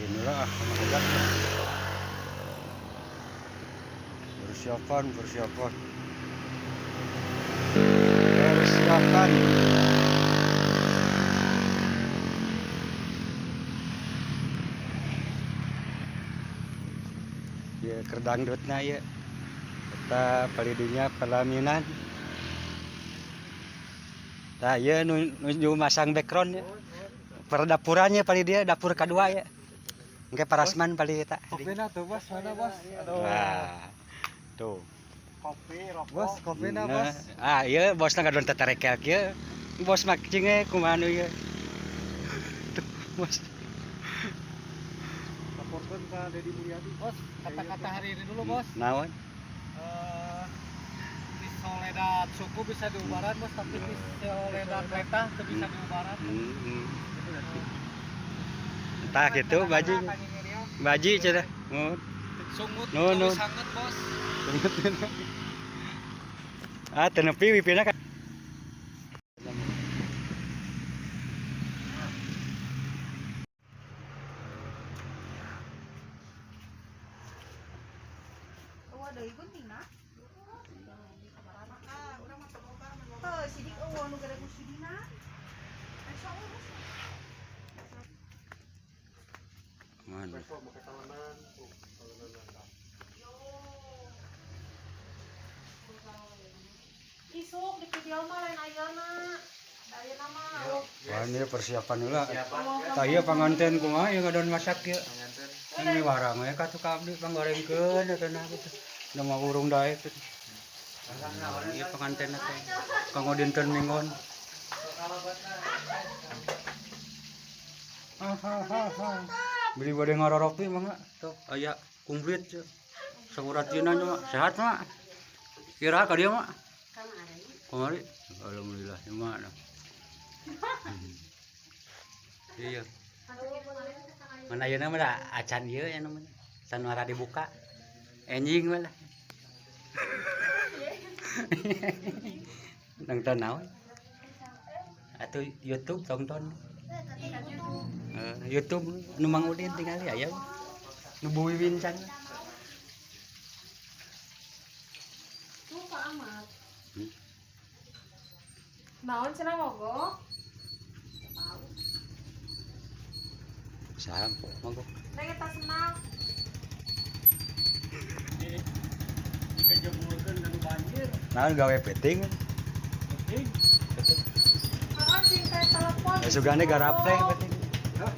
Inilah ah, persiapan, persiapan, persiapan. Ya kerdangdutna ya. Kita palidinya pelaminan. Tah ieu nu nuju masang background ya. Perdapurannya paling dia dapur kedua ya. Engke parasman paling eta. Kopina tuh bos, mana bos? Aduh. Nah, tuh. Kopi, rokok. Bos, kopina Nah, bos. ah, ieu bosna ngadon teterekel kieu. Bos mah cing we kumaha nu ieu. Tuh, bos. Laporkeun ka Deddy Mulyadi. Bos, kata-kata hari ini dulu bos. Naon? Eh, Soledad suku bisa diubaran bos, tapi Soledad letah teu bisa diubaran. Entah gitu baji. Baji cenah. Oh, Sungut No, no. teu sanget bos. Ah, teu nepi wipina kan. Eueuh deui guntingna. Heuh, sidik eueuh nu gede ku sidina. Asa urus. Mana? Isuk di video mah lain ayeuna. Ayeuna mah. Wah, ini persiapan heula. Tah ieu panganten kumaha ieu ngadon masak ieu. Ini warang we ka tukang abdi panggorengkeun eta na kitu. Da mah urung daek kitu. Ieu panganten teh. Kanggo dinten minggon. Ah, ha, ha, ha. Beli bade ngaroropi mangga. Tuh aya komplit cenah. Sanguratina nya mah sehat mah. Kira ka dieu mah. Kamari. Alhamdulillah ieu mah. Iya. Mana ayeuna mah da acan ieu nya namanya. Can wara dibuka. Enjing we lah. Nonton naon? Atuh YouTube tonton. YouTube nu Mang Udin tingali aya. Nu Bu Wiwin can. Tuh Pak Ahmad. Hmm. Naon cenah mogok? Saha mogok? Neng eta senang. Dikejemurkeun anu banjir. Naon gawe peting? Penting. Peting. Heeh, sing teh telepon. Ya sugane garap teh peting. Hah?